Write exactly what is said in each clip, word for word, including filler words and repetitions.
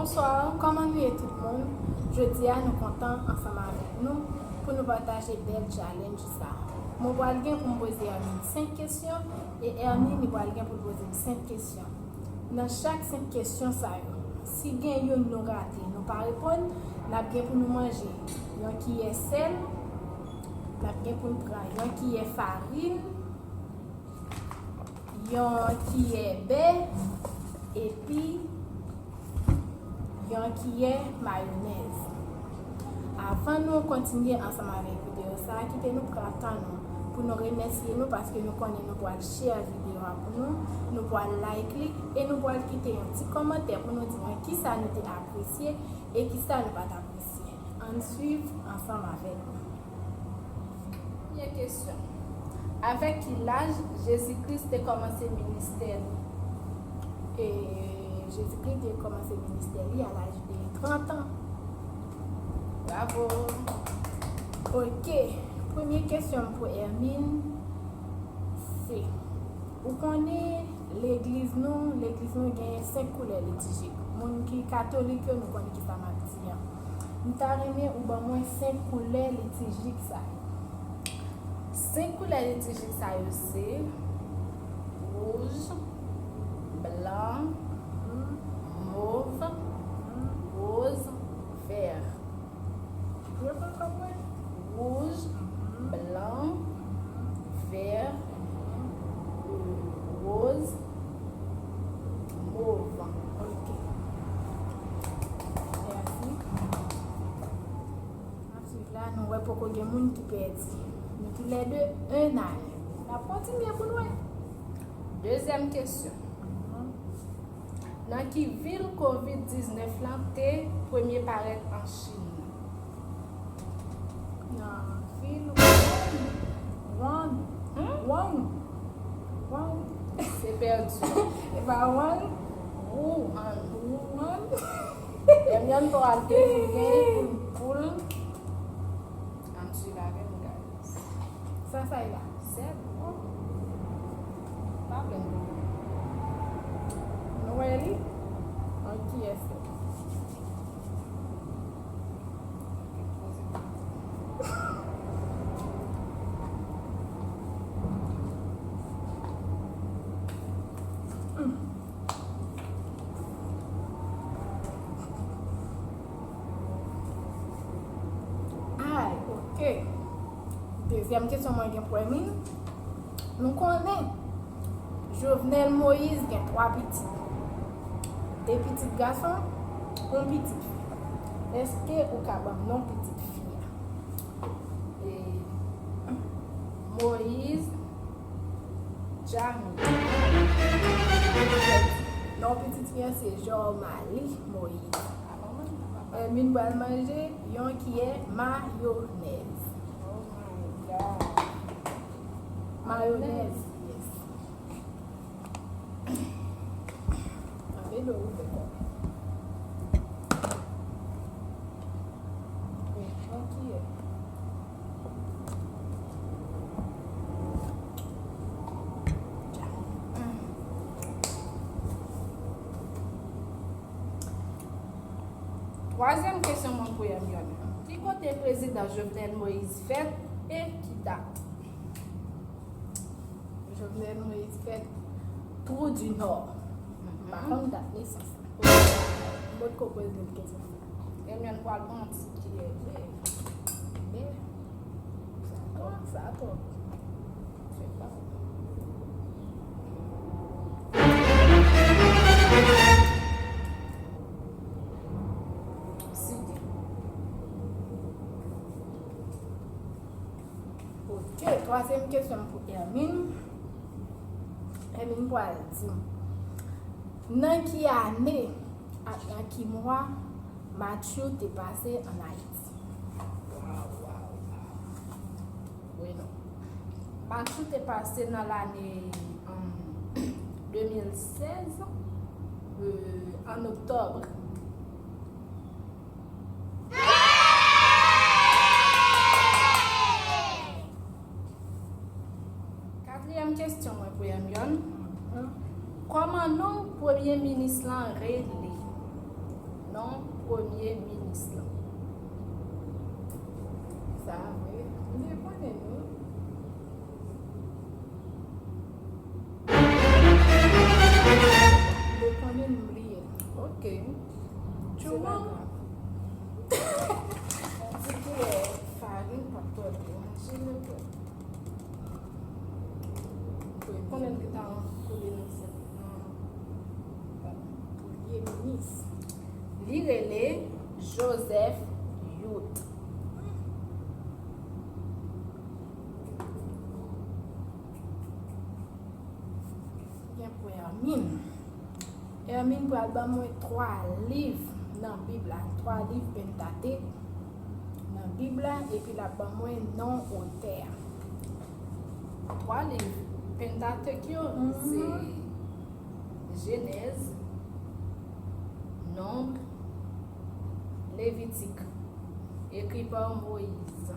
Bonswa, kòman nou ye tout moun? Jodi a nou kontan ansanm avèk nou pou nou pataje bèl challenge sa. Mwen pral gen pou m poze Hermine senk kesyon e Hermine li pral gen pou l poze m senk kesyon. Nan chak senk kesyon sa yo, si gen youn nou rate, nou pa reponn, n ap gen pou nou manje yon kiyè sèl, n ap gen pou n pran yon kiyè farin, yon kiyè bè, epi yon kiyè mayonèz. Avan nou kontinye ansanm avèk videyo sa a, kite nou pran tan nou pou nou remèsye nou paske nou konnen nou pral share videyo a pou nou, nou pral like li e nou pral kite yon ti kòmantè pou nou di mwen kisa nou te apresye e kisa nou pa t apresye. Ann swiv ansanm avèk nou. Premye kesyon. Avèk ki laj Jezi Kris te kòmanse ministè li? E Jezi Kris te kòmanse ministè li a laj de trant an. Bravo! Ok. Premye kesyon m pou Hermine, se, ou konnen legliz nou, legliz nou genyen senk koulè litijik. Moun ki katolik yo, nou konnen ki sa m ap di an. M ta renmen ou ban mwen senk koulè litijik sa yo. Senk koulè litijik sa yo se wouj, blan, mov, woz, vè. Reprann kòb mwen. Wouj, blan, vè, woz, mov. Ok. Mèsi. N ap swiv la, nou wè poko gen moun ki pèdi. Nou toulède en a en. N ap kontinye pou n wè. Dezyèm kesyon. Nan ki vil kovid diznèf lan te premye parèt an Chin? Nan vil Wuhan. Wuhan. Hmm? Wuhan. Wuhan. Se pèdi. E pa Wuhan. Wuhan. Wuhan. Hermione, pa w al te pou l gen pou l, pou l. Ann swiv avè m, guys. Sa sa ye la? Sèl. Oh. Pa plenn. Nou wè li? An kiyès li? Ay, ok. Dezyèm kesyon mwen gen pou Hermine. Nou konnen Jovenel Moïse gen twa pitit. De pitit gason, yon pitit fi. Èske ou ka ban m non pitit fi a? E, Moïse Jamy. Non pitit fi a se Jormalie Moïse. Hermine pral manje yon kiyè mayonèz. Oh my God. Mayonèz, yes. Tande dlo ouvè kò. Wi, yon kiyè. Twazyèm kesyon mwen pou Hermione. Ki kote prezidan Jovenel Moïse fèt e ki dat? Jovenel Moïse fèt Trou du Nord. Mhm. Pa konn dat nesans. M potko poze l kesyon sa. Hermione pral pran ti kiyè. Bè. Sa twòp, sa twòp. Se pa. Site. Ok, twazyèm kesyon m pou Hermine. Hermine pral di m, nan ki ane ak nan ki mwa Matthew te pase ann Ayiti? Waw, waw, waw. Wi, non. Matthew te pase nan lane, um, de mil sèz, euh, an oktòb. Katriyèm kesyon mwen pou Hermione. Kòman non premye minis lan rele? Non premye minis lan. Sa vre. M te konnen nou. M te konnen m bliye. Ok. Se pa grav. Yon ti kiyè farin p ap twò deranje nou. Konnen l gentan koule nan sèl nan premye minis. Li rele Joseph Yout. Gen pou Hermine. Hermine pral ban mwen twa liv nan Bib la, twa liv Pentatek nan Bib la, epi l ap ban mwen non otè a. Twa liv Pentatek yo, se Jenèz, Nonb, Levitik, ekri pa Moyiz.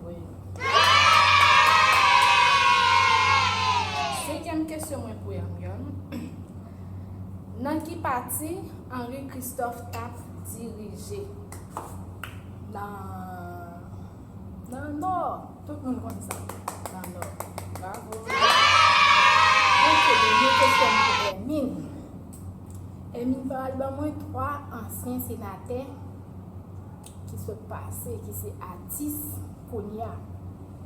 Wi. Senkyèm kesyon mwen pou Hermione. Nan ki pati Henri Christophe t ap dirije? Nan, nan Nò. Tout moun konn sa. Nan Nò. Bravo. Ok, dènye kesyon pou Hermine. Hermine pral ban mwen twa ansyen senatè ki sot pase, ki se atis kounye a.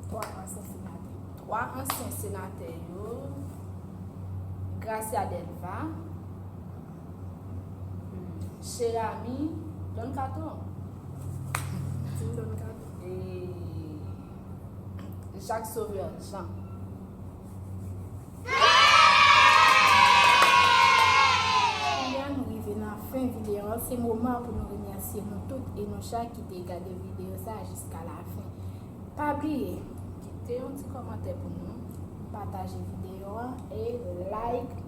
Twa ansyen senatè. Twa ansyen senatè yo, Gracia Delva, Cheramy, Don Kato. Team Don Kato. E Jacques Sauveur Jean. Kounye a nou rive nan fen videyo an. Se moman pou nou remèsye nou tout e nou chak ki te gade videyo sa a jiska lafen. Pa bliye, kite yon ti kòmantè pou nou, pataje videyo an e like